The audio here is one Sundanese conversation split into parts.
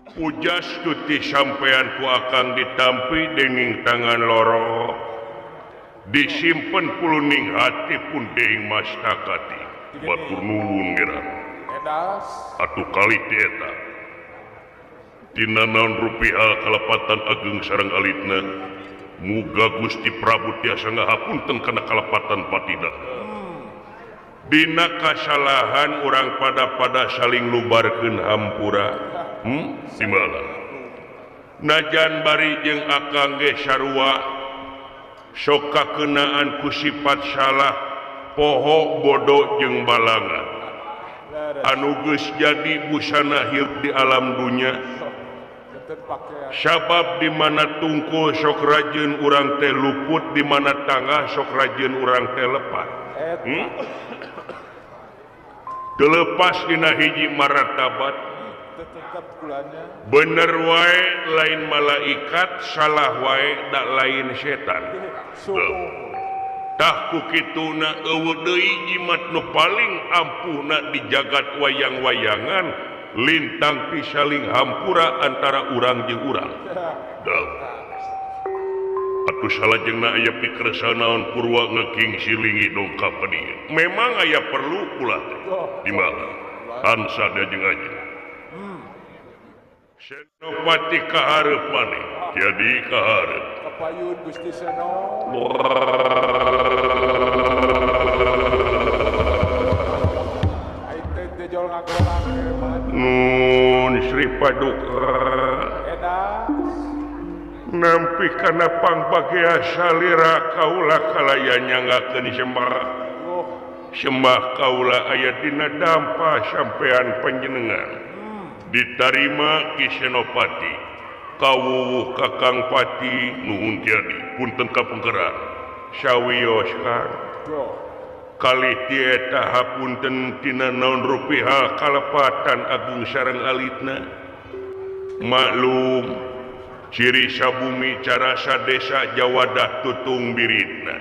Pujastuti sampean ku akang ditampi dening tangan loro disimpen puluning hati pun deing mastakati batur nuwun geura atuh kali ti eta tina naon rupiah kalepatan ageng sareng alitna muga Gusti Prabu tiasa ngahapunten kana kalepatan patina dina kasalahan urang pada-pada saling lubarkeun hampura. Dimana najan bari jeung akang ge sarua sok kakeunaan ku sifat salah poho bodoh jeung balangan anu geus jadi busana hirup di alam dunya sabab di mana tungkul sok rajin urang teh luput di mana tangah sok rajin urang teh lepat. Telepas dina hiji maratabat bener wae lain malaikat salah wae dak lain setan. Tah ku kituna eueuh deui jimat nu paling ampuhna di jagat wayang-wayangan lintang ti saling hampura antara urang jeung urang. Atuh salajengna aya pikersa naon Purwa ngeking silingi dongkap ka dieu. Memang aya perlu kula teh di mana hansa diajeng-ajeng. Senopati kaharep maneh jadi kaharep kapayun Gusti Seno. Aing teh jol ngagorang nun Sri Paduka nampi kana pangbagea salira kaula kalaya nyanggakeun sembah sembah kaula aya dina dampa sampean panjenengan ditarima Ki Senopati kawuwuh Kakang Pati nuhun jadi punten kapengkeran sawios Kang kalih ti eta hapunten tina naon rupiah kalepatan agung sareng alitna maklum ciri sabumi carasa desa Jawadah tutung biritna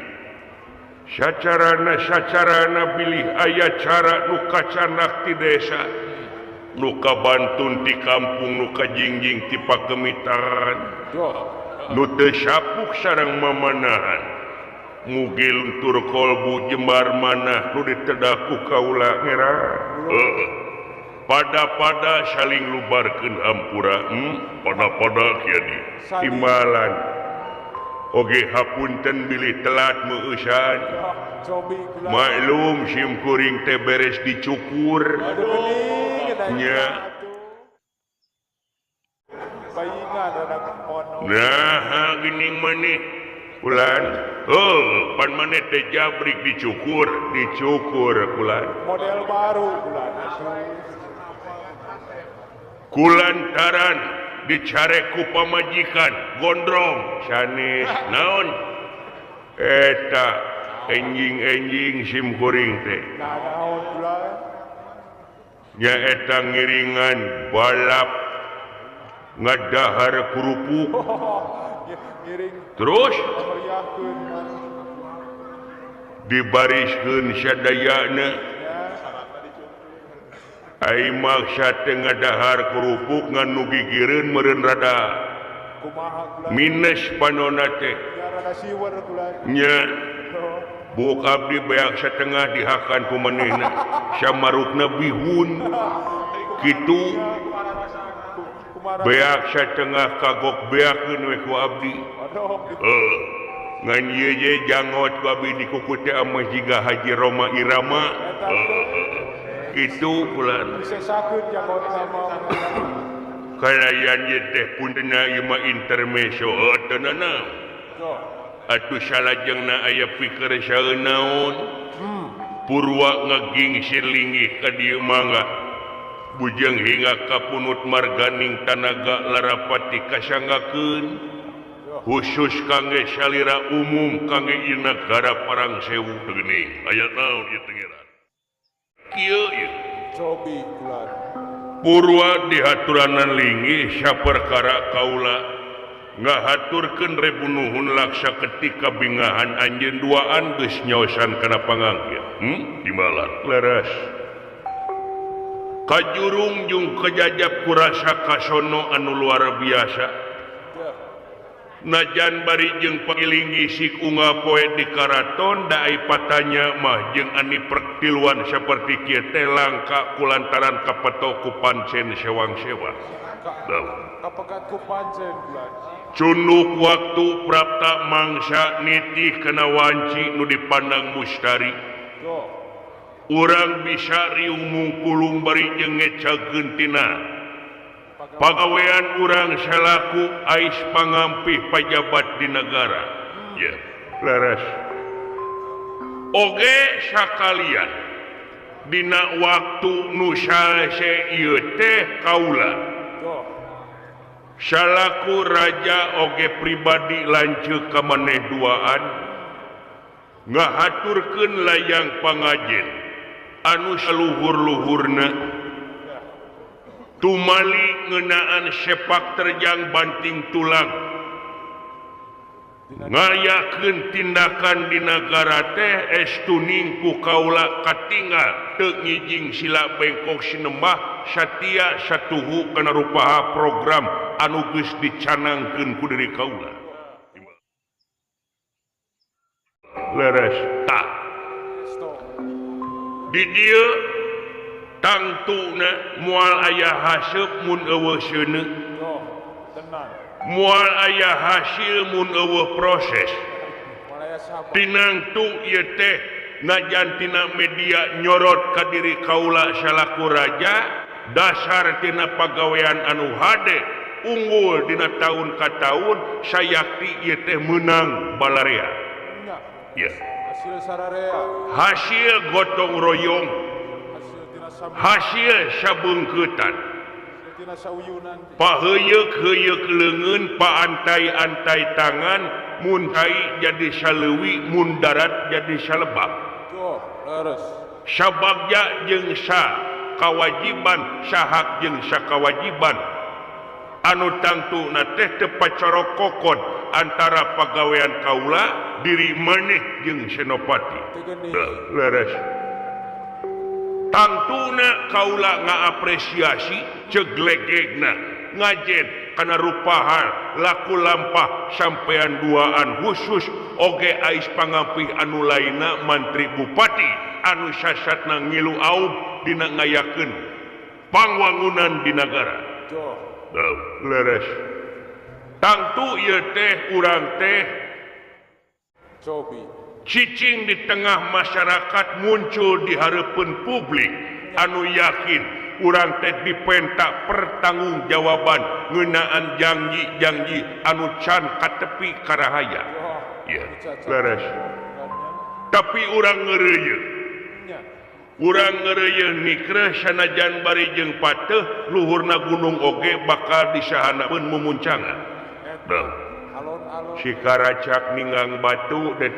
sacarana bilih aya cara nu kacanak ti desa nu ka Bantun di kampung nu kajingjing ti pakemitan nu teu sapuk sareng mamanahan mugi luntur kolbu jembar manah nu ditedak ku kaula ngera pada-pada saling lubarkeun hampura pada-pada kieu timbalan oge hapunten bilih telat meueusan maklum sim kuring teh beres dicukur nya. Nah geuning maneh kulan heuh pan maneh teh jabrik dicukur dicukur kulan model baru kulan kulantaran dicare ku pamajikan gondrong sanes naon eta enjing-enjing sim kuring teh nyaeta ngiringan balap ngadahar kerupuk terus dibariskeun sadayana ai maksa teh ngadahar kerupuk ngan nu gigireun meureun rada minus panona teh nya buuk abdi beak setengah dihakan ku manehna samarukna bihun kitu beak setengah kagok beakeun we ku abdi ngan ieu ye jangot ku abdi dikuku teh ameh jiga Haji Roma Irama kitu bulan kalayan ieu teh puntenna ieu mah intermezzo teu nanaon atuh salajengna aya pikir saeun naon Purwa ngagingsir linggih ka dieu mangga bujeng hingga kapunut marganing tanaga larapati kasanggakeun khusus kangge salira umum kangge ieu nagara Parang Sewu geuning aya naon ieu teh ngeran kieu ieu cobi kulan Purwa dihaturanan linggih saperkara kaula ngahaturkeun rebu nuhun laksa ketika bingahan anjeun duaan geus nyaosan kana pangangkit. Dimalan leres. Kajurung jeung kejajab kurasa kasono anu luar biasa. Najan bari jeung pangilinggi sik unggal poe di karaton da ai patanya mah jeung ani pertiluan saperti kieu teh langka kulantaran kapeto ku pancen sewang-sewang. Kapegat ku pancen Cunduk waktu prapta mangsa nitih kana wanci nu dipandang mustari. Urang bisa riung mungkulung bari jeung ngecageun tina pagawean urang salaku ais pangampih pajabat di negara. Ya, leres. Oge sakalian dina waktu nu salese ieu teh kaula. Salaku raja oge pribadi lanceuk ka maneh duaan ngahaturkeun layang pangajen anu saluhur-luhurna tumali ngeunaan sepak terjang banting tulang ngayakeun tindakan di nagara teh estuning ku kaula katinggal teu ngijing sila bengkok sinembah satia satuhu kana rupaha program anu geus dicanangkeun ku diri kaula. Leres tah di dieu tangtuna moal aya haseup mun eueuh seuneu, moal aya hasil mun eueuh proses. Tinangtu ieu teh najan tina media nyorot ka diri kaula salaku raja dasar tina pagawean anu hade unggul dina taun ka taun sayakti ieu teh meunang balarea. Ya. Hasil gotong royong, hasil sabungkeutan, paheuyeuk-heuyeuk leungeun, paantai-antai tangan, mun kai jadi saleuwi, mun darat jadi salebak. Sabagja jeung sa kawajiban, sahak jeung sakawajiban anu tangtuna teh teu pacorok kokon antara pagawean kaula diri maneh jeung senopati. Leres. Tangtuna kaula ngaapresiasi ceglegegna ngajen kana rupahan laku lampah sampean duaan khusus oge ais pangampih anu lainna mantri bupati anu sasatna ngilu aub dina ngayakeun pangwangunan di nagara. Leres. Tangtu ieu teh urang teh cicing di tengah masyarakat muncul di hareupeun publik anu yakin urang teh dipentak pertanggungjawaban ngeunaan janji-janji anu can katepi karahaya. Ya, leres. Tapi urang ngeureuyeuh. Urang ngeureuyeuh nikreh sanajan bari jeung pateuh luhurna gunung oge bakal disahanapeun mumuncangan. Si karacak ninggang batu teh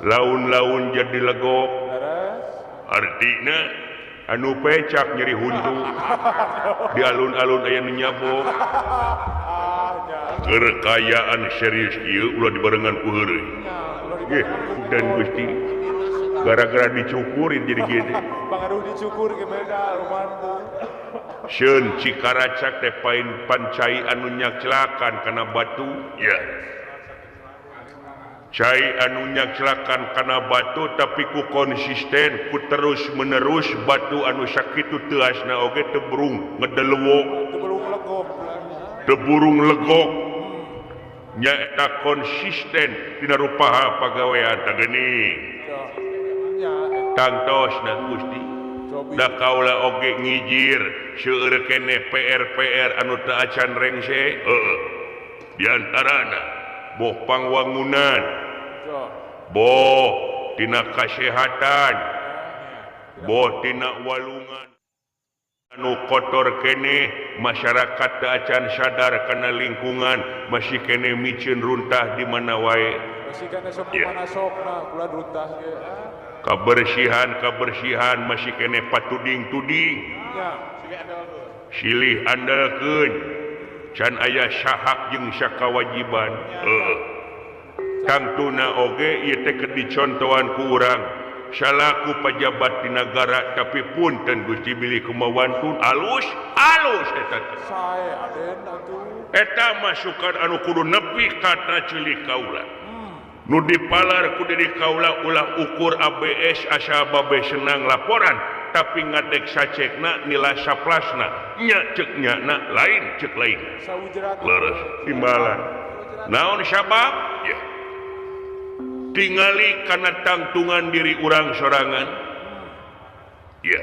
laun-laun jadi legok. Artina anu pecak nyeri huntu di alun-alun aya nu nyabok. Kekayaan serius ieu ulah dibarengan ku heureuy. Nggih, dan Gusti gara-gara dicukurin jadi gitu. Pangaruh dicukur ge beda lumantu. Seun Cikaracak teh pain pancai anu nyakclakan kana batu. Ya. Cai anu nyakclakan kana batu tapi ku konsisten ku terus menerus batu anu sakitu teuasna oge teu burung ngedelewok. Teu burung legok. Nyaeta konsisten dina rupaha pagawean teh geuning. Tangtos na Gusti da kaula oge ngijir seueur keneh PR-PR anu teu acan rengse heueuh diantarana boh pangwangunan boh tina kasehatan boh tina walungan anu kotor keneh masyarakat teu acan sadar kana lingkungan masih keneh miceun runtah di mana wae masih keneh sok mana sokna kula runtah ge. Kebersihan masih kene patuding-tuding silih andalkeun can aya sahak jeung sakawajiban. Tangtuna oge ieu teh keur dicontohan ku urang Salaku pejabat di negara tapi punten Gusti bilih kumawantun alus alus eta teh. Sae Aden atuh. Eta masukan anu kudu nepi kata cilik kaula. Nu dipalar ku diri kaula ulah ukur ABS asa babe senang laporan tapi ngadek sacekna nilai saplasna nya cek nyana lain cek lain. Leres timbalan. Naon sabab? Ya. Tingali kana tangtungan diri urang sorangan. Ya.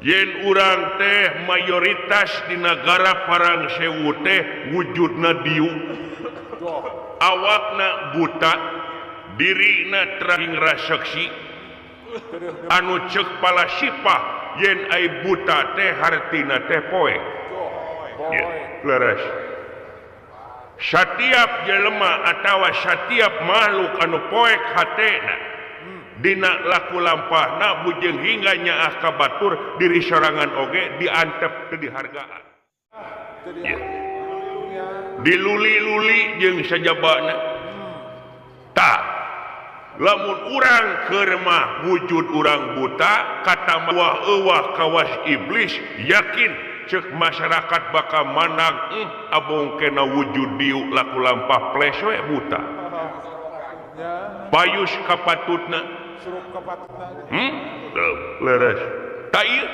Yen urang teh mayoritas di nagara Parang Sewu teh wujudna diu. Awakna buta, dirina terang raseksi. Anu cek palasipah yen ai buta teh hartina teh poek. Ya, leres. Setiap jelema atawa setiap makhluk anu poek hatena dina laku lampahna bujeng hingga nyaah ka batur diri sorangan oge diantep teu dihargaan. Ya. Diluli-luli jeung sajabana. Tah, lamun urang keur mah wujud urang buta kata wah euwah kawas iblis yakin cek masyarakat bakal manang abong kena wujud diuk laku lampah pleswe buta payus kapatutna leres ta ieu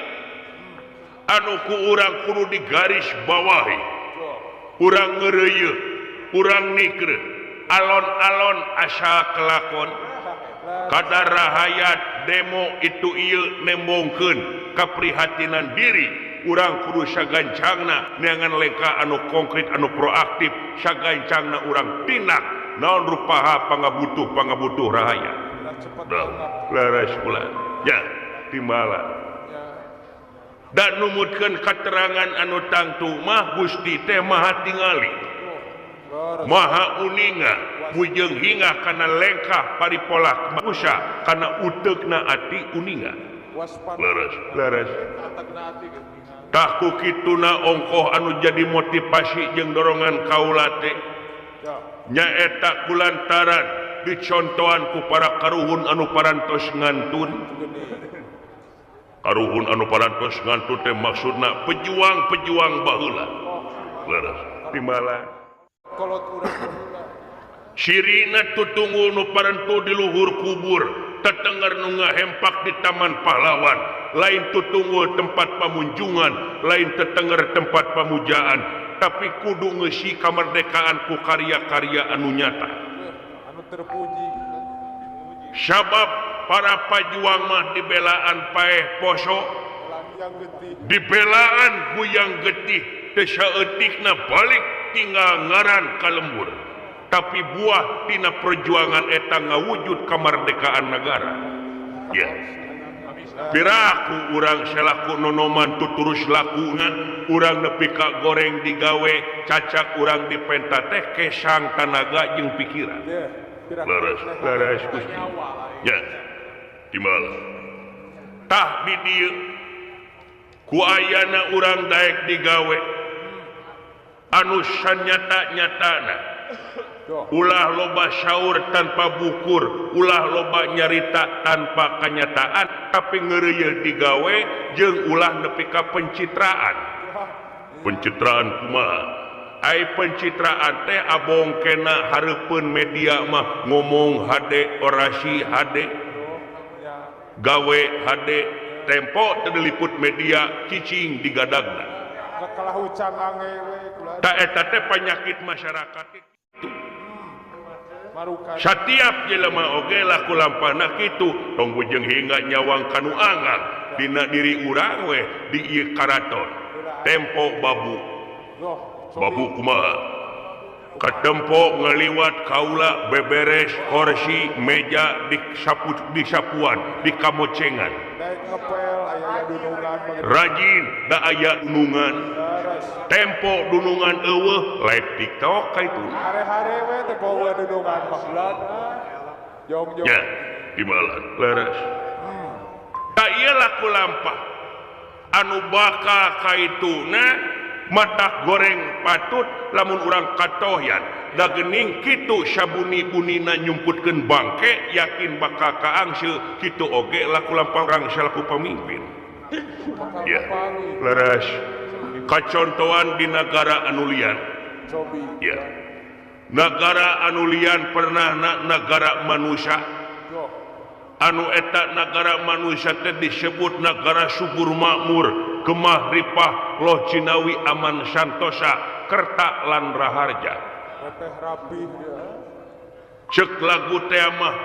anu ku urang kudu digaris bawahi urang ngeureuyeuh urang nikreuh alon-alon asa kelakon kadar rahayat demo itu ieu nembongkeun kaprihatinan diri urang kudu sagancangna neangan lengkah anu konkret anu proaktif sagancangna urang tindak naon rupaha pangabutuh pangabutuh rahayat leres pula ya timbalan dan numutkeun katerangan anu tangtu mah Gusti teh maha tingali maha uninga bujeng hingga kana lengkah paripolak manusia kana uteukna ati uninga leres leres tah ku kituna ongkoh anu jadi motivasi jeung dorongan kaula teh nyaeta kulantaran dicontohan ku para karuhun anu parantos ngantun. Karuhun anu parantos ngantun teh maksudna pejuang-pejuang baheula. Leres timbalan. Sirina tutunggu nu paranto di luhur kubur, tetenger nu ngahempak di Taman Pahlawan, lain tutunggul tempat pamunjungan, lain tetenger tempat pamujaan, tapi kudu ngeusi kamerdekaan ku karya-karya anu nyata. Anu terpuji. Sabab para pajuang mah dibelaan paeh poso, dibelaan guyang getih, teu saeutikna balik tinggal ngaran ka lembur. Tapi buah tina perjuangan eta ngawujud kemerdekaan negara. Ya. Piraku urang selaku nonoman tuturus lakuna, urang nepi ka goreng digawe, cacak urang dipenta teh kesang tanaga jeung pikiran. Leres, leres Gusti. Ya. Timbal. Tah di dieu ku ayana urang daek digawe anu sanyata-nyatana. Ulah loba syaur tanpa bukur, ulah loba nyarita tanpa kenyataan, tapi ngeureuyeun digawe jeung ulah nepi ka pencitraan. Pencitraan kumaha? Ai pencitraan teh abong kena hareupeun media mah ngomong hade, orasi hade, gawe hade, tempo teu diliput media cicing digadagna. Ta eta teh penyakit masyarakat itu. Setiap jelema oge laku lampahna kitu tong bujeng hingga nyawang kanu angang dina diri urang we di ieu karaton tempo babu babu kumaha katempo ngaliwat kaula beberes kursi meja disapu disapuan di kamocengan rajin da aya dunungan tempo dunungan eueuh live TikTok ka itu hare-hare we teh poho dunungan mah jong-jong ya dimalan leres tak ieu laku lampah anu bakal kaituna mata goreng patut lamun urang katohyan Da geuning kitu sabuni-bunina nyumputkeun bangke yakin bakal kaangse kitu oge laku lampah urang salaku pamimpin. Ya, leres. Kacontohan di negara anu lian. Ya. Negara anu lian pernah negara manusia. Anu eta negara manusia teh disebut negara subur makmur, gemah ripah loh jinawi aman santosa, kerta lan raharja. Cek lagu teh mah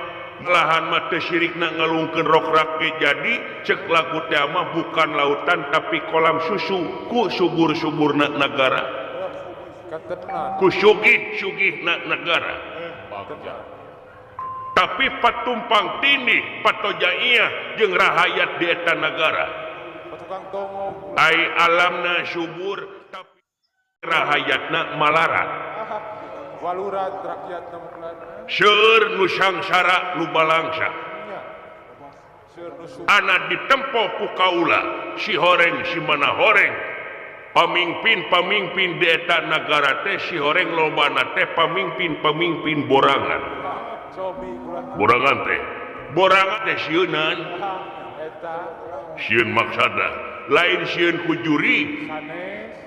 lahan mah teu sirikna ngalungkeun rok-rak ge jadi cek lagu teh mah bukan lautan tapi kolam susu ku subur-suburna negara, ku sugih-sugihna negara. Tapi patumpang tindih patojaiyah jeung rahayat di eta nagara. Ai alamna subur tapi rahayatna malarat. Seueur nu sangsara nu balangsa. Ana ditempo ku kaula si horeng si mana horeng. Pamimpin-pamimpin di eta nagara teh si horeng lobana teh pamimpin-pamimpin borangan. Borangan teh, borangan teh sieunan. Sieun maksada, lain sieun ku juri,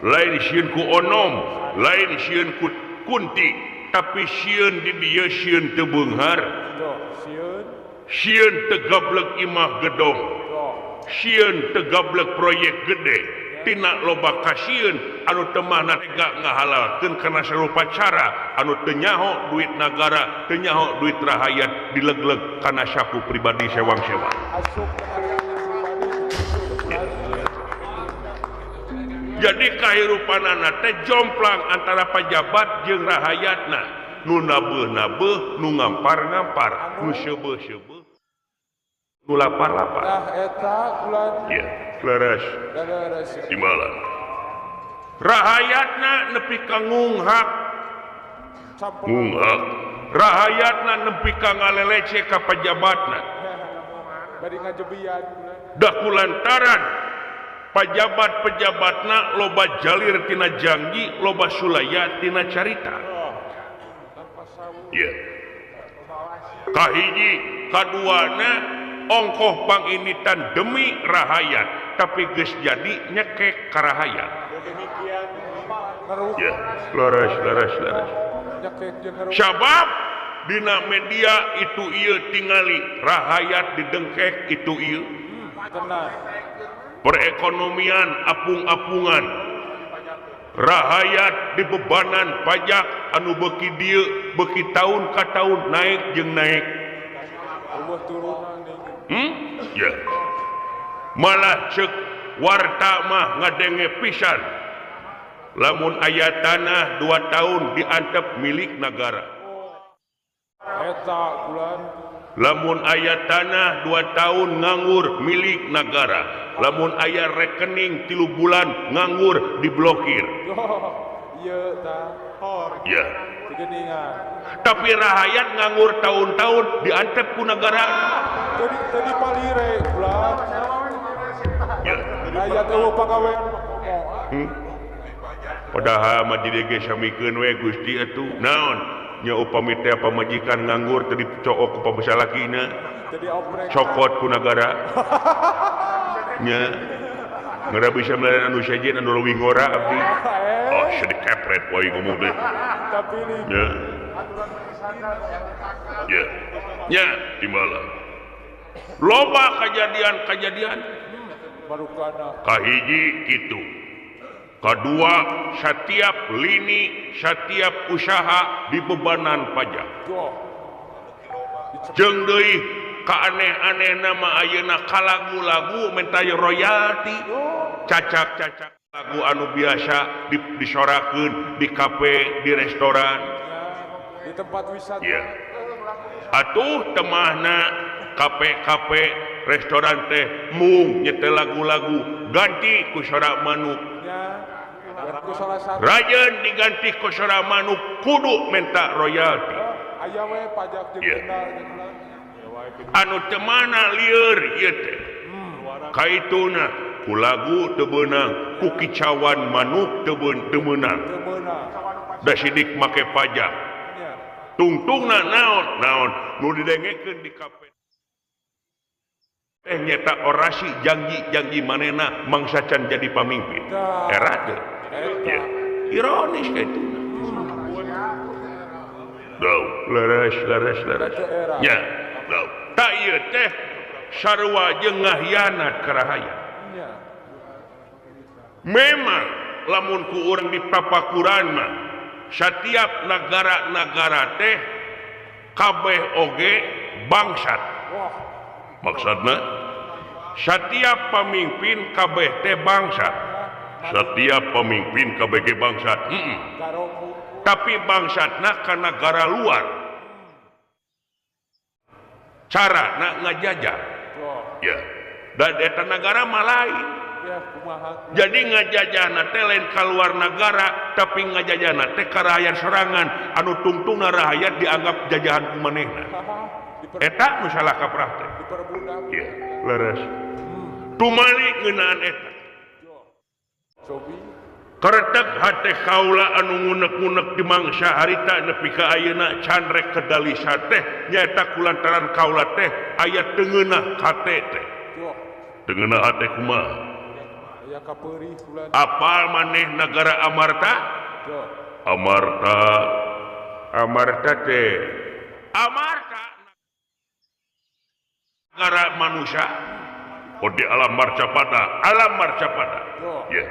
lain sieun ku onom, lain sieun ku kunti, tapi sieun di dieu sieun teu beunghar. Sieun teu gablek imah gedong. Sieun teu gablek proyek gede. Tina loba kasieun anu teu mahna tega ngahalalkeun kana sarupa cara anu teu nyaho duit nagara, teu nyaho duit rahayat dilegleg kana saku pribadi sewang-sewang. Jadi kahirupanana teh jomplang antara pajabat jeung rahayatna. Nu nabeuh-nabeuh, nu ngampar-ngampar, nu seubeuh-seubeuh, nu lapar-lapar. Ya, leres. Timbalan. Rahayatna nepi ka ngunghak. Ngunghak. Rahayatna nepi ka ngalelece ka pajabatna. Da kulantaran pajabat-pejabatna loba jalir tina janji, loba sulaya tina carita. Ya. Kahiji, kaduana ongkoh panginitan demi rahayat, tapi geus jadi nyekek ka rahayat. Ya, leres leres leres. Sabab dina media itu ieu tingali rahayat didengkek itu ieu. Perekonomian apung-apungan, rahayat dibebanan pajak anu beuki dieu beuki tahun ka tahun naik jeung naik. Ya. Malah cek warta mah ngadenge pisan lamun aya tanah 2 tahun diantep milik negara. Lamun aya tanah 2 tahun nganggur milik negara. Lamun aya rekening 3 bulan nganggur diblokir. Ya. Tapi rahayat nganggur tahun-tahun diantep ku negara. Jadi palire ulah. Ya. Rakyat eueuh pagawean. Padahal mah di ge samikeun we Gusti atuh. Naon? Nya upami teh pamajikan nganggur teu dicook ku pamasalakina. Cokot ku nagara. Nya ngera bisa melayan anu sejen anu leuwih ngora abdi. Oh, sedih kepret wae ngomong teh. Nya. Ya. Nya timbalan. Loba kejadian-kejadian. Kahiji kitu. Kedua, setiap lini, setiap usaha dibebanan pajak. Jeung deui kaaneh-aneh nama ayeuna kalagu-lagu menta royalti, cacak-cacak lagu anu biasa disorakeun di kafe, di restoran, di tempat wisata. Ya. Atuh temahna kafe-kafe restoran teh mung nyetel lagu-lagu ganti ku sora manuk. Rajen diganti ku sora manuk kudu menta royalti. Ya. Anu teu mana lieur ieu teh. Kaituna ku lagu teu beunang, ku kicauan manuk teu meunang. Da sidik make pajak. Tungtungna naon naon nu didengekeun di KP teh nyeta orasi janji-janji manehna mangsa can jadi pamimpin. Era teh. Ya. Ironis kitu. Dau, leres leres leres. Nya, dau. Tak ieu teh sarua jeung ngahianat ka rahayat. Memang lamun ku urang dipapakuran mah setiap negara-negara teh kabeh oge bangsat. Maksudna setiap pemimpin kabeh teh bangsat. Setiap pemimpin kabeh ge bangsat. Tapi bangsatna ka negara luar. Carana ngajajah. Ya. Dan eta nagara mah lain. Jadi ngajajahna teh lain ka luar nagara, tapi ngajajahna teh ka rakyat sorangan anu tungtungna rakyat dianggap jajahan ku manehna. Eta nu salah kaprah teh. Ya, leres. Tumali ngeunaan eta. Keretek hate kaula anu ngunek-ngunek di mangsa harita nepi ka ayeuna can rek kedalisa teh nyaeta kulantaran kaula teh aya tengeunah hate teh. Tengeunah hate kumaha? Apal maneh nagara Amarta? Amarta Amarta teh Amarta negara manusia. Oh di alam marcapada, alam marcapada. Ya,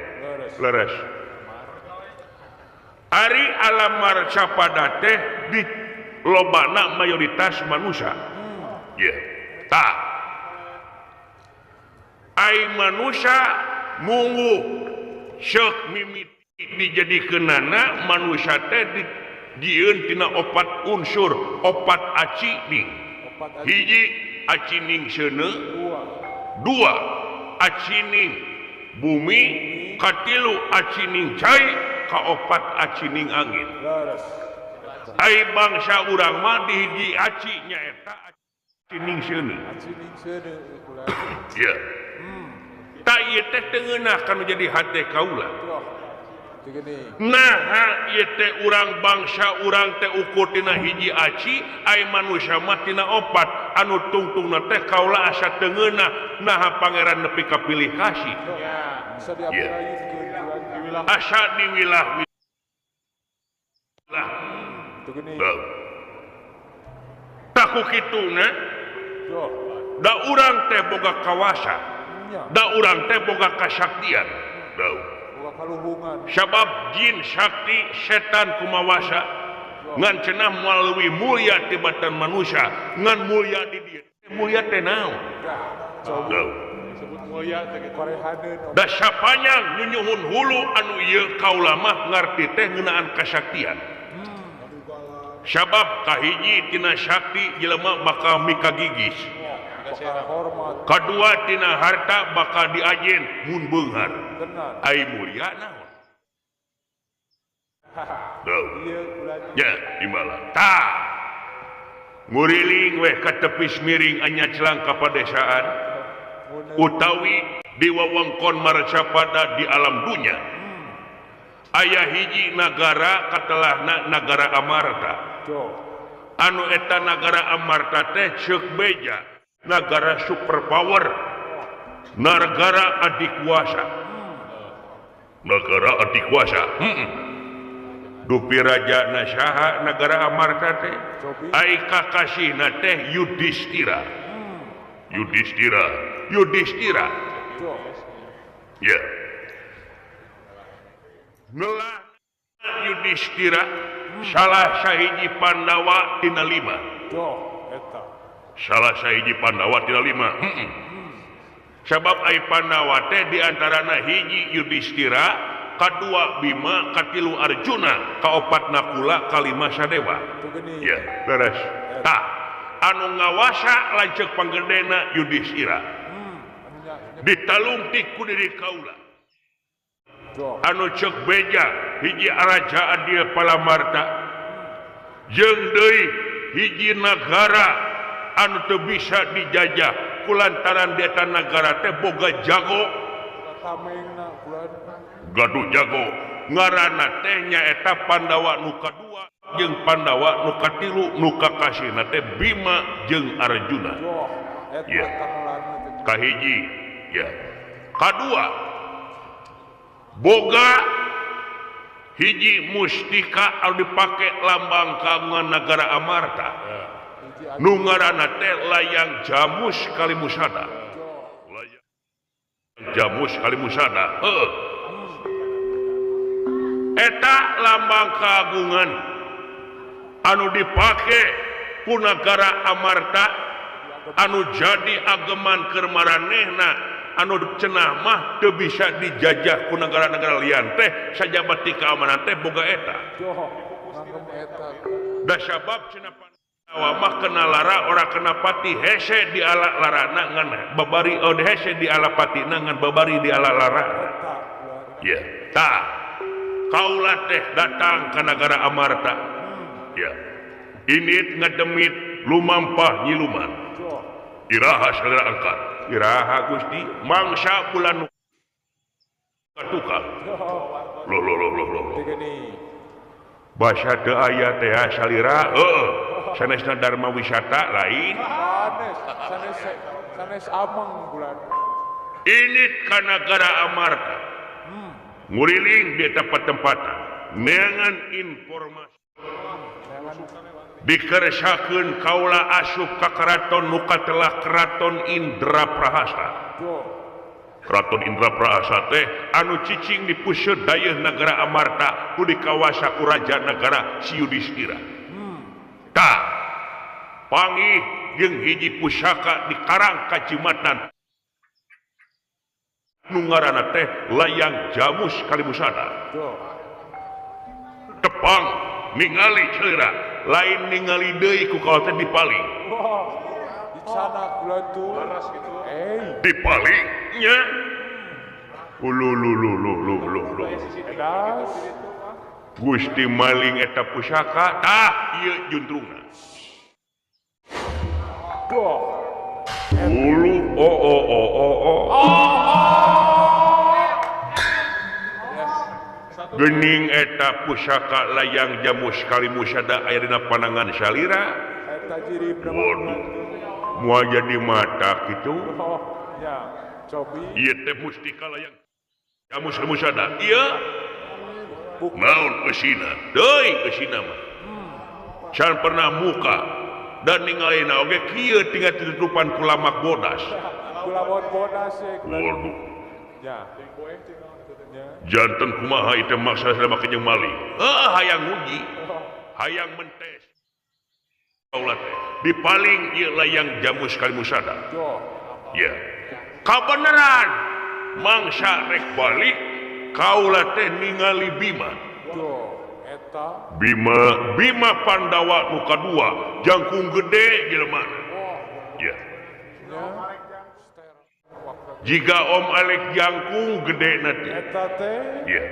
leres. Ari alam marcapada teh di lobana mayoritas manusia. Ya, tah. Ai manusia munggu seuk mimiti dijadikeunana manusia teh dijieun tina opat unsur, opat acining. Hiji acining seuneu, dua acining bumi, katilu acining cai, kaopat acining angin. Ai bangsa urang mah di hiji aci nyaeta acining seuneu. Ya. Tak ieu teh teu ngeunah kanu jadi hate kaula. Nah, ieu teh urang bangsa urang teh ukur tina hiji aci, ai manusia mah tina opat anu tungtungna teh kaula asa teu ngeunah naha pangeran nepi ka pilih kasih. Ya. Asa diwilah-wilah. Tak ku kituna da urang teh boga kawasa, da urang teh boga kasaktian. Sabab jin sakti setan kumawasa ngan cenah moal leuwih mulia tibatan manusia ngan mulia di dieu mulia teh naon. Da sapanjang nyunyuhun hulu anu ieu kaula mah ngarti teh ngeunaan kasaktian. Sabab kahiji tina sakti jelema bakal mikagigis, kadua tina harta bakal diajen mun beunghar. Ai mulia naon? Ya, imbalan. Tah. Nguriling weh ka tepis miring anya celang ka padesaan utawi di wewengkon Marcapada di alam dunya. Aya hiji nagara katelahna nagara Amarta. Anu eta nagara Amarta teh ceuk beja, nagara superpower, nagara adikuasa. Nagara adikuasa. Dupi raja na saha nagara Amarta teh? Ai kakasihna teh Yudhistira. Yudhistira, Yudhistira. Ya. Ngelah Yudhistira salah sahiji Pandawa tina lima. Salah sahiji Pandawa tina lima. Sabab ai Pandawa teh diantarana hiji Yudhistira, kadua Bima, katilu Arjuna, kaopat Nakula, kalima Sadewa. Ya, beres. Tah, anu ngawasa lanceuk panggedena Yudhistira. Ditalungtik ku diri kaula. Anu ceuk beja hiji raja adil Palamarta jeung deui hiji nagara anu teu bisa dijajah kulantaran di eta nagara teh boga jago, gaduh jago ngaranna teh nyaeta Pandawa nu kadua jeung Pandawa nu katilu nu kakasihna teh Bima jeung Arjuna. Ya. Kahiji ya. Kadua boga hiji mustika anu dipake lambang kagungan nagara Amarta. Nu ngaranna teh layang Jamus Kalimusada. Layang Jamus Kalimusada. Heuh. Eta lambang kagungan anu dipake ku nagara Amarta anu jadi ageman keur maranehna anu cenah mah teu bisa dijajah ku negara-negara lian teh sajabati keamanan teh boga eta. Da sabab cenah Pandawa mah kena lara ora kena pati hese di ala larana ngan babari oh hese di ala patina ngan babari di ala lara. Ya, tah kaula teh datang ka nagara Amarta. Ya. Init ngademit lumampah nyiluman. Iraha salira angkat. Iraha Gusti mangsa bulan katukang. Loh loh loh loh loh. Basa teu aya teh salira heuh. Sanesna Dharma Wisata lain. Sanes, sanes sanes ameng bulan. Init ka nagara Amarta. Nguriling di tempat-tempatan neangan informasi dikersakeun kaula asup ka keraton nu katelah Keraton Indraprahasta. Keraton Indraprahasta teh anu cicing di puseur dayeuh nagara Amarta ku dikawasa ku raja nagara Si Yudhistira. Tah panggih jeung hiji pusaka di Karang Kajimatan nu ngaranna teh layang Jamus Kalimusada. Tepang ningali ceura lain ningali deui ku kaula teh dipaling. Dipaling nya. Ululululululu. Gusti maling eta pusaka tah ieu juntrungna. Ulu o o o o o. Gening eta pusaka layang Jamus Kalimusada aya dina panangan salira. Waduh, moal jadi mata kitu. Ieu teh mustika layang Jamus Kalimusada. Ieu naon eusina? Deui eusina mah. Can pernah muka dan ningalina oge kieu tinggal tutupan ku lamak bodas. Kulawan bodas ye. Waduh. Janten kumaha itu maksa selama kenyang maling. Hayang nguji, hayang mentes. Kaula teh dipaling ieu layang Jamus Kalimusada. Ya. Kabeneran mangsa rek balik kaula teh ningali Bima. Bima Bima Pandawa nu kadua, jangkung gede jelema. Ya. Jika Om Alek jangkung gede nanti. Ya.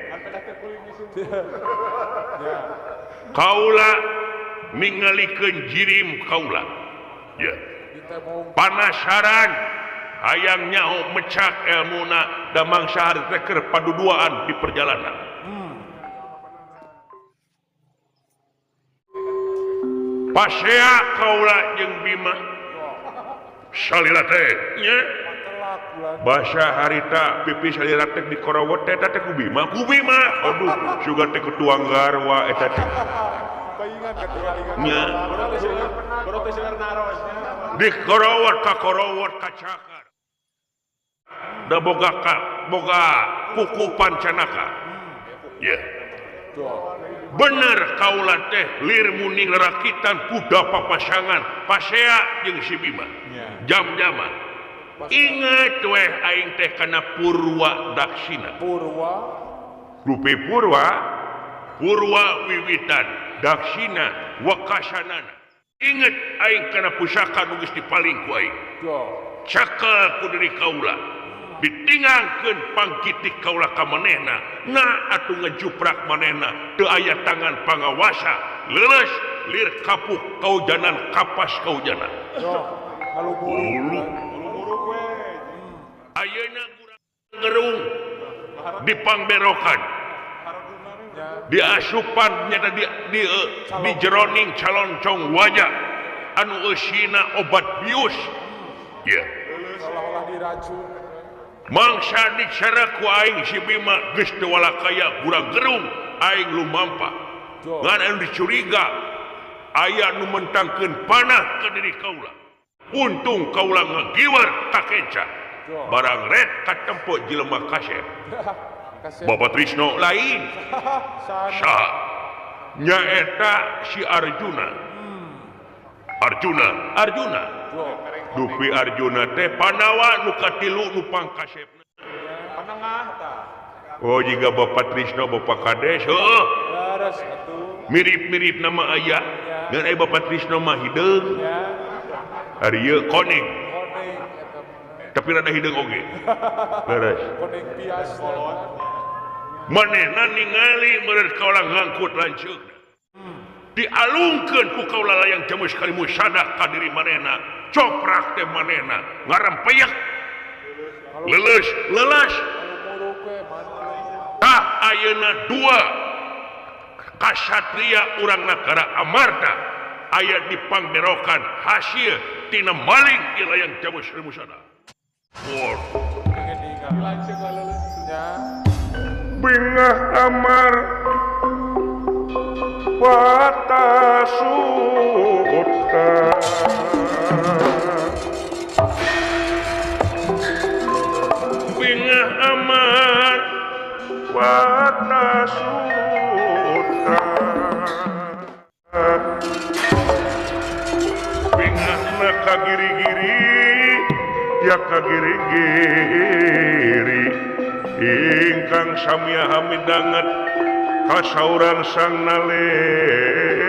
Kaula ningalikeun jirim kaula. Ya. Panasaran hayang nyaho mecak elmuna da mangsa hari teh keur paduduaan di perjalanan. Pasea kaula jeung Bima. Salira teh nya. Basa harita pipi salira teh dikorowot teh teh ku Bima, ku Bima. Aduh, sugan teh ketuang garwa eta teh. Nya. Dikorowot ka korowot ka cakar. Da boga ka boga kuku pancanaka. Ya. Bener kaula teh lir muning rakitan kuda papasangan pasea jeung si Bima. Jam-jaman. Ingat weh aing teh kana Purwa Daksina. Purwa Rupi Purwa Purwa wiwitan Daksina wakasanana. Ingat aing kana pusaka nu geus dipaling ku aing. Cakel ku diri kaula. Ditingangkeun pangkitik kaula ka manehna. Na atuh ngejuprak manehna teu aya tangan pangawasa. Leuleus lir kapuk kaujanan kapas kaujanan. Ulu. Ayeuna gerung di pangberokan. Diasupan nyata di jeroning caloncong wajah anu eusina obat bius. Ya. Seolah-olah diracun. Mangsa dicara ku aing si Bima geus teu walakaya gurang gerung aing lumampa. Ngan anu dicuriga aya nu mentangkeun panah ka diri kaula. Untung kaula ngagiwar ka kenca. Barang ret katempo jelema kasep. Bapak Trisno lain. Saha? Nyaeta si Arjuna. Arjuna, Arjuna. Dupi Arjuna teh Pandawa nu katilu nu pangkasepna. Panengah tah. Oh jiga Bapak Trisno Bapak Kades heuh. Mirip-mirip nama aya. Ngan aya Bapak Trisno mah hideung. Ari ieu koning. Tapi rada hideung oge. Leres. Koning bias manehna ningali meureun kaula ngangkut lanceukna. Dialungkeun ku kaula layang jamus kalimusada ka diri manehna. Coprak teh manehna ngarempeyak. Leuleus, leuleus. Tah ayeuna dua kasatria urang nagara Amarta aya di pangderokan hasil tina maling di layang jamus kalimusada. Bingah amar patasuta bingah amar patasuta bingah na kagiri-giri ya kagiri-giri ingkang samya hamidanget kasaurang sang nalendra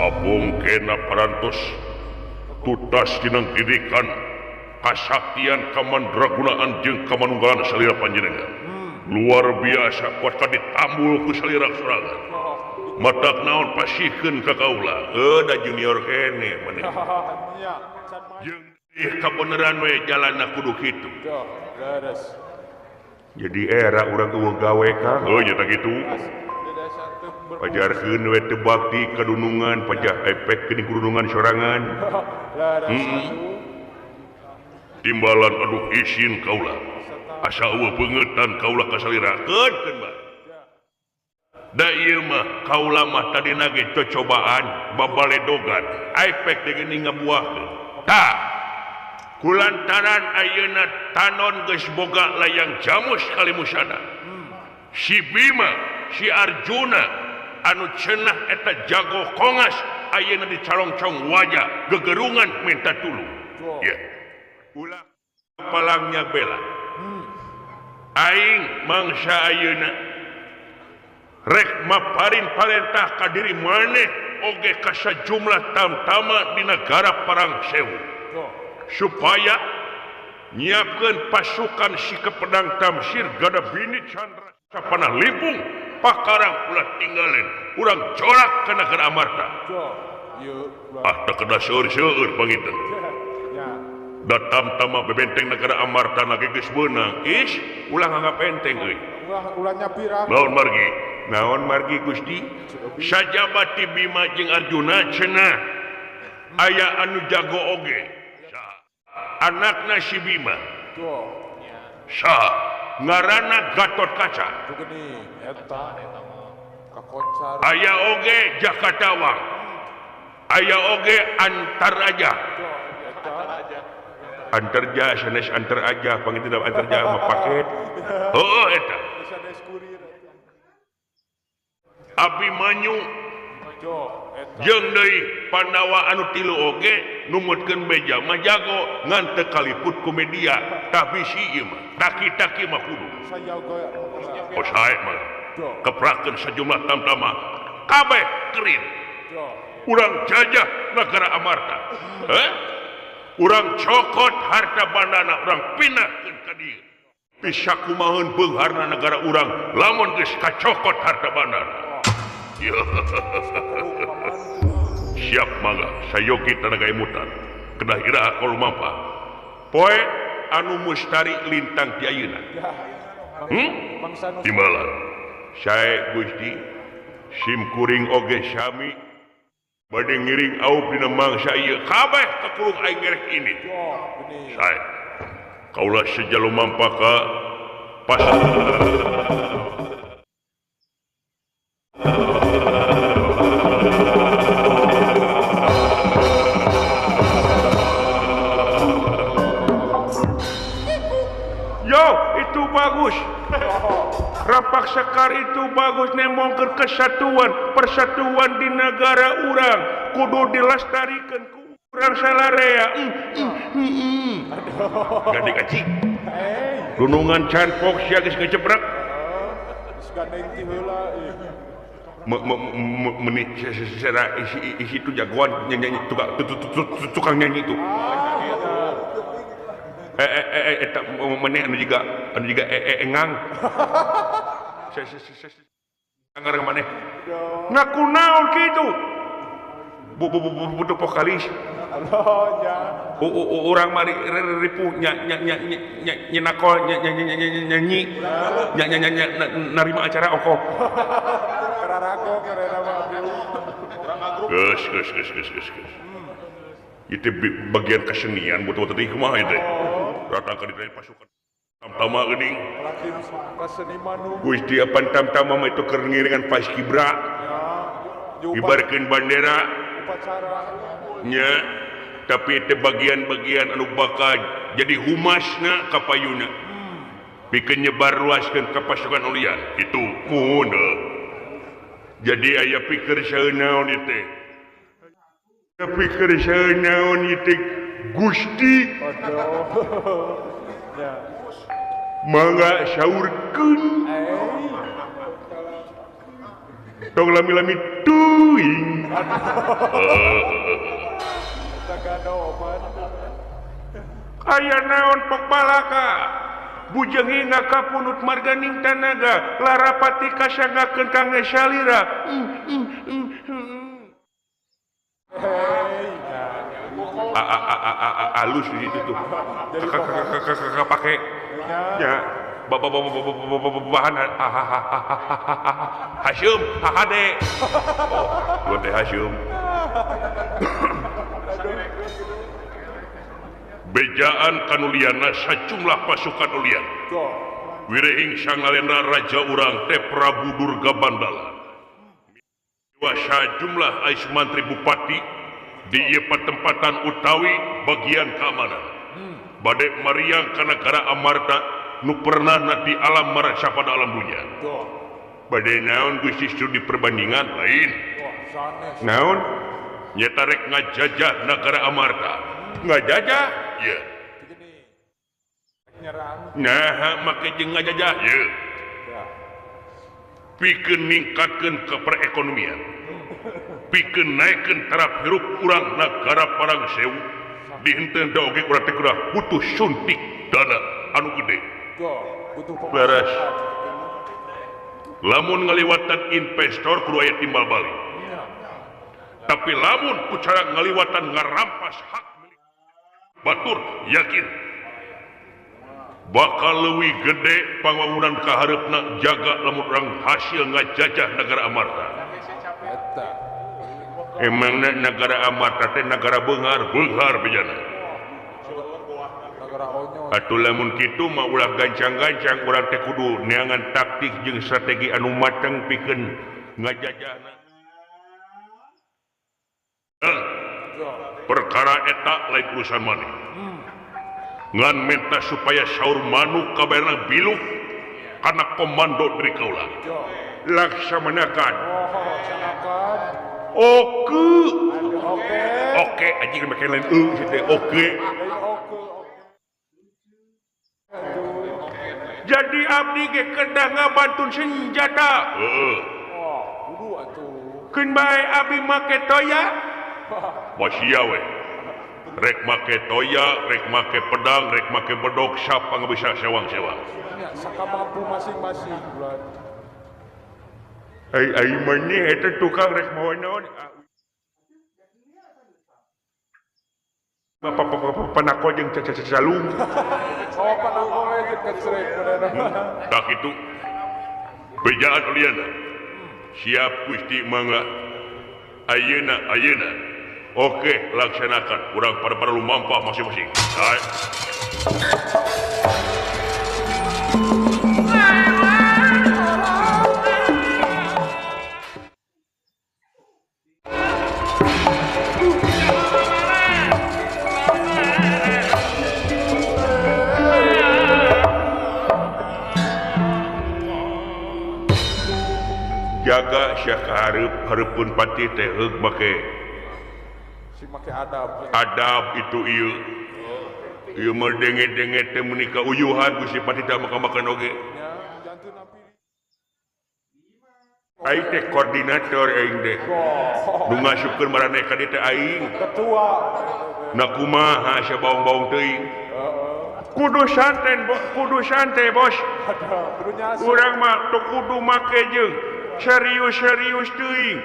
abong kena parantos tutas dinang didikan kasaktian kamandragunaan jeung kamanunggalan salira panjenengan luar biasa kuat ditambul ku salira sorangan matak naon pasihkeun ka kaula da junior kene maneh jeung kabeneran we jalanna kudu kitu jadi era urang eueuh gawe Kang heuh nya kitu pajarkeun we teu bakti kadunungan pajah efek geuning kudunungan sorangan timbalan aduh isin kaula asa eueuh beungetan kaula ka salira keun bae. Da ieu mah kaula mah tadina ge cocobaan babaledogan efek teh geuning ngabuahkeun. Tah kulantaran ayeuna tanon geus boga layang jamus kalimusada. Si Bima, si Arjuna anu cenah eta jago kongas ayeuna dicalongcong wajah gegerungan minta tulung. Ya. Ulah palangnya bela. Aing mangsa ayeuna rek maparin parentah ka diri maneh oge ka sajumlah tamtama di negara Parang Sewu supaya nyiapkeun pasukan si Kepedang Tamsir Gada Bini Chandra Sapanah Limpung pakarang ulah tinggalin urang corak ka negara Amarta. Ah teu kedah seueur-seueur panginten. Da tamtama bebenteng negara Amarta na geus beunang is ulah nganggap enteng euy. Ulah nyapira. Naon margi? Naon margi Gusti? Sajabati Bima jeung Arjuna cenah aya anu jago oge. Anakna si Bima. Saha? Ngaranna Gatotkaca. Aya oge Jakatawang. Aya oge Antaraja. Antarja sanes antaraja panginten antarja mah paket. Heuh eta. Abimanyu jeung deui Pandawa anu tilu oge numutkeun beja mah jago ngan teu kaliput ku media tah bisi ieu mah taki-taki mah kudu. Oh sae mah keprakeun sajumlah tamtama kabeh kerin. Urang jajah negara Amarta. Heh? Urang cokot harta bandana urang pindahkeun ka dieu. Bisa kumaheun beungharna negara urang lamun geus kacokot harta bandana. Siap mangga sayogi tanaga emutan. Kedah iraha kalumampah. Poe anu mustari lintang ti ayeuna. Timbalan. Sae Gusti sim kuring oge sami bade ngiring aup dina mangsa ieu kabeh kakurung aing ngerek ini. Sae. Kaula sejalumampah ka pas Yo, itu bagus. Rapak Sekar itu bagus nembongkeun kesatuan, persatuan di negara urang kudu dilestarikan ku urang salarea. Gandeng aci. Dunungan canpok sia geus ngecebrek. Geus gandeng ti heula ieu. Menit sera isi itu jagoan nyanyi tukang nyanyi itu. Meneh anu juga engang. Anggar maneh. Ngaku naon kitu? Butuh vokalis. Urang mari ripuh nyenakol nyanyi narima acara ongkoh. Geus geus geus geus geus. Itu bagian kesenian butuh tadi kumaha itu. Datang ka ditu pasukan tamtama geuning. Gusti apan tamtama mah itu keur ngiringan paskibra. Ngibarkeun bandera. Nya, tapi itu bagian-bagian anu bakal jadi humasna ka payuna. Pikeun nyebarluaskeun ka pasukan ulian. Itu kuno. Jadi aya pikir saeunaon ieu teh. Pikir saeunaon ieu teh Gusti. Mangga saurkeun. Tong lami-lami tuing. Aya naon pok balaka. Bujeng hingga kapunut marganing tanaga larapati kasangakeun ka salira. Alus di situ tuh. Pakai ya bahan Hasyum hahade. Oh, teh Hasyum. Bejaan kanuliana sejumlah pasukan ulian. Wirehing sangalendra raja urang teh Prabu Durga Bandala. Sajumlah ais mantri bupati di ieu patempatan utawi bagian keamanan. Bade mariang ka nagara Amarta nu pernah di alam marasa pada alam dunia. Bade naon Gusti studi perbandingan lain. Naon? Nyata rek ngajajah nagara Amarta. Ngajajah? Ye. Nah, make jeung ngajajah? Ye. Pikeun ningkatkeun ke perekonomian. Pikeun naikkeun taraf hirup urang nagara Parang Sewu. Dihenteun da oge urang teh kudu butuh suntik dana anu gede. Beres. Lamun ngaliwatan investor kudu aya timbal balik. Tapi lamun ku cara ngaliwatan ngarampas hak milik batur yakin bakal leuwih gede pangwangunan kahareupna jaga lamun urang hasil ngajajah negara Amarta. Emangna negara Amarta teh negara beunghar, beunghar bejana. Atuh lamun kitu mah ulah gancang-gancang urang teh kudu neangan taktik jeung strategi anu mateng pikeun ngajajahna. Perkara eta lain urusan maneh. Ngan minta supaya saur manuk kabarna biluk karena komando dari kaula. Laksamanakan. Oke. Oke anjing make lain eueuh teh oke. Jadi abdi ge kedah ngabantun senjata. Heeh. Kudu atuh. Keun bae abdi make toya. Wasia we. Rek make toya, rek make pedang, rek make bedog, siapa nggak bisa sewang-sewang. Ya, sakamampu masing-masing bulan. Ai ai maneh eta tukang rek mawa naon? Bapak panako jeung cacalung. Oh panako we jeung kecrek tah kitu. Bejaan uliana. Siap Gusti mangga. Ayeuna ayeuna. Oke, laksanakan. Urang pada perlu mampah masing-masing. Hai. Jaga syaka hareup hareupeun pati teh heug make si make adab. Adab itu ieu. Ieu mah denge-denge teh meuni ka uyuhan Gusti Pati teh makan-makan oge. Aing teh koordinator aing teh. Nu ngasupkeun maraneh ka dieu teh aing. Ketua. Na kumaha sia baong-baong teuing. Kudu santen, kudu santai bos. Urang mah teu kudu make jeung serius-serius teuing.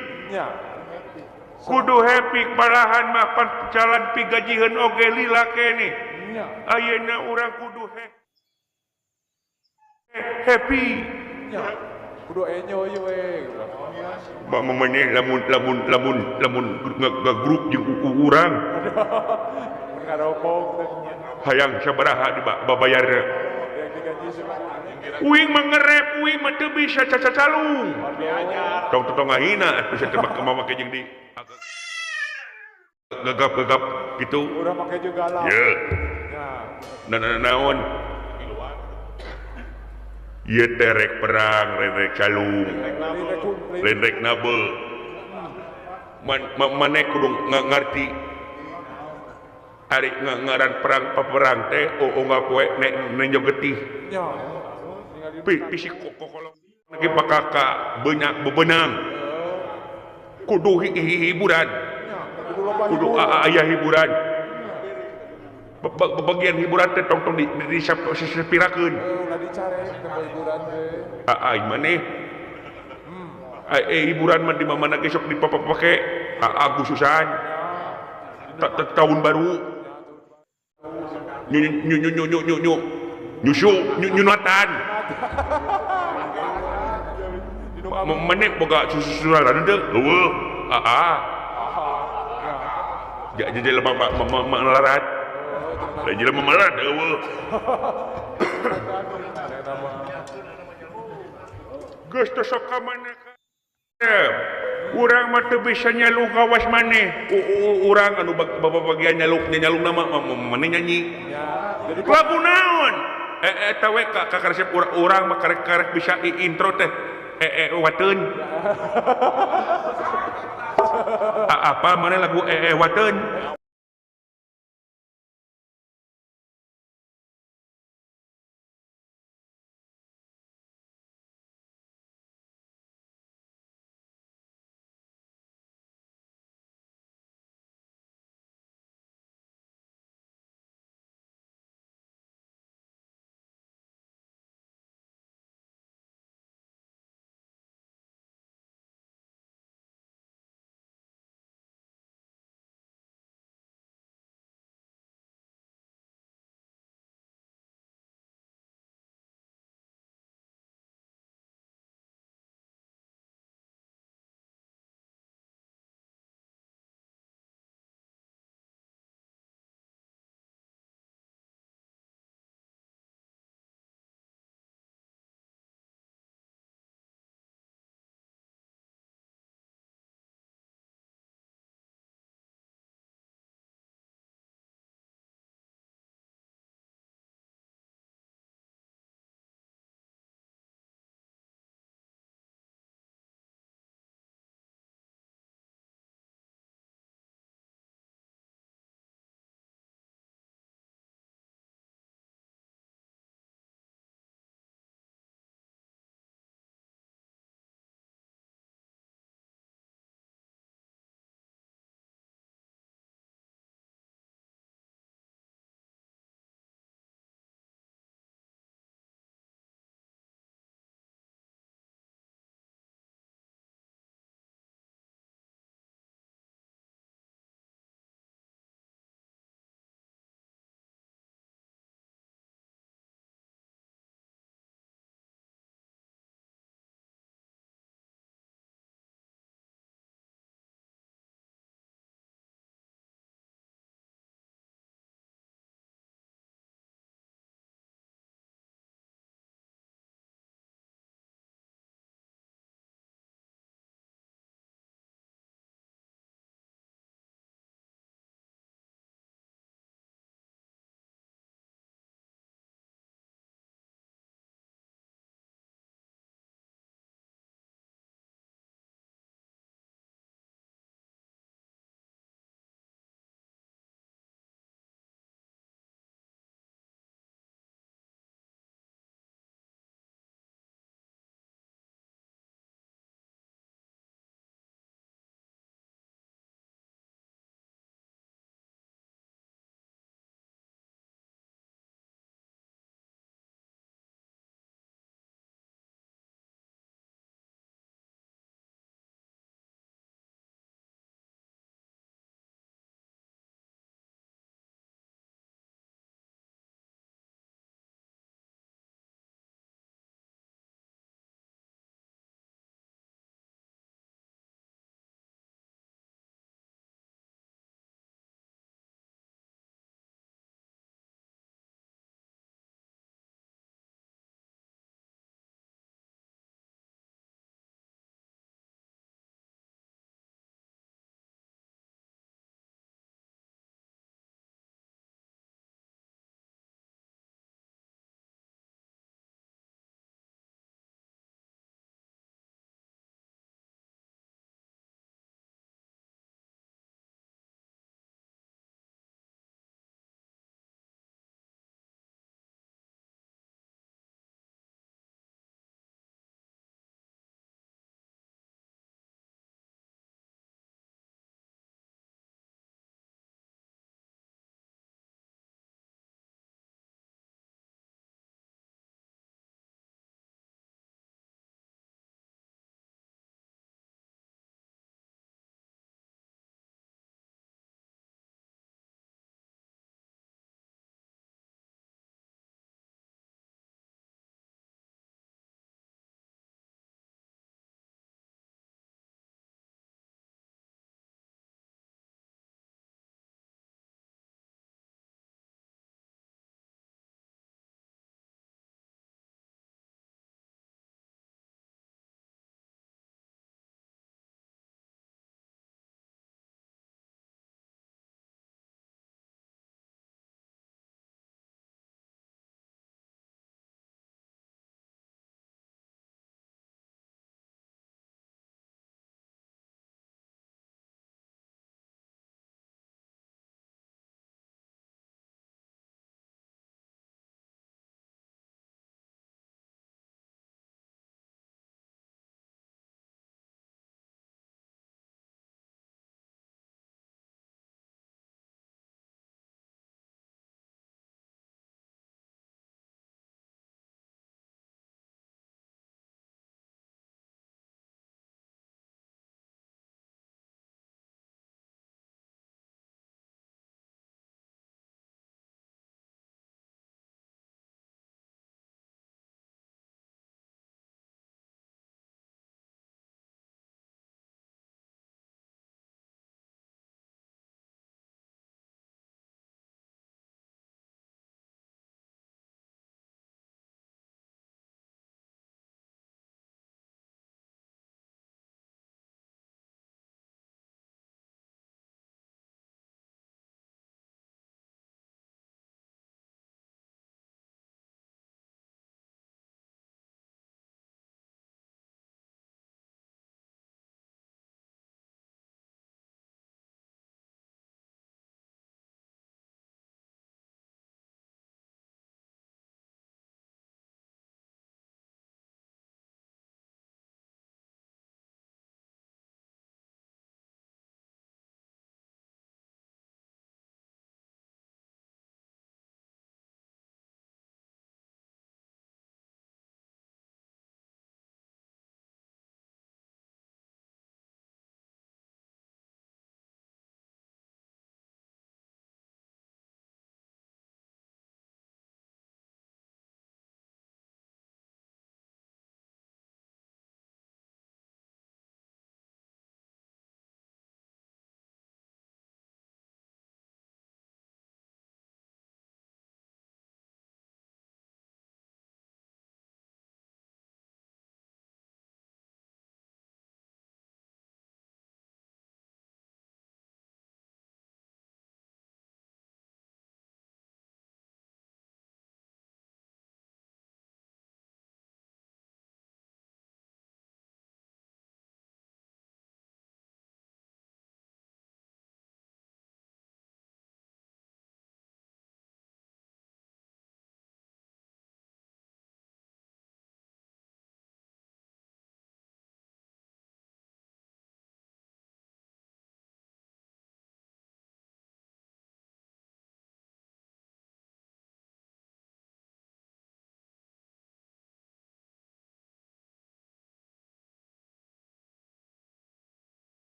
Kudu happy balahan mah pan jalan pigajiheun oge lila keneh. Ayeuna urang kudu happy. Kudu enyo ieu we. Ba memeneh lamun lamun lamun lamun ngagrup jeung urang. Hayang sabaraha dibabayar. Uing mah ngerep, uing mah teu bisa cacacalung. Tong tong ngahina bisa teu make jeung di gagap-gagap gitu. Urang make jeung galak. Ye. Nah, naon? Ieu teh rek perang, rek calung. Lain rek nabel. Maneh kudu ngarti. Ari ngaran perang peperang teh unggal poe nenjo getih. Pisi kokolong lagi pakaka banyak bebenang. Kudu hiburan. Kudu aya hiburan. Bagian hiburan teh tong-tong di disepirakeun. Ai maneh. Ai hiburan mah di mana ge sok dipapake Agustusan. Tahun baru. Nyu nyu nyu nyu nyu nyu nyusu nyunatan. Maneh boga susu-susuran teu? Eueuh. Aa. Jadi jelema melarat. Lain jelema melarat eueuh. Geus teu sok ka mana urang mah teu bisa nyalung kawas maneh. Urang anu bagian nyaluk nyalung nama maneh nyanyi. Lagu naon? Eta we ka karesep urang mah karek-karek bisa intro teh wateun. Apa maneh lagu wateun?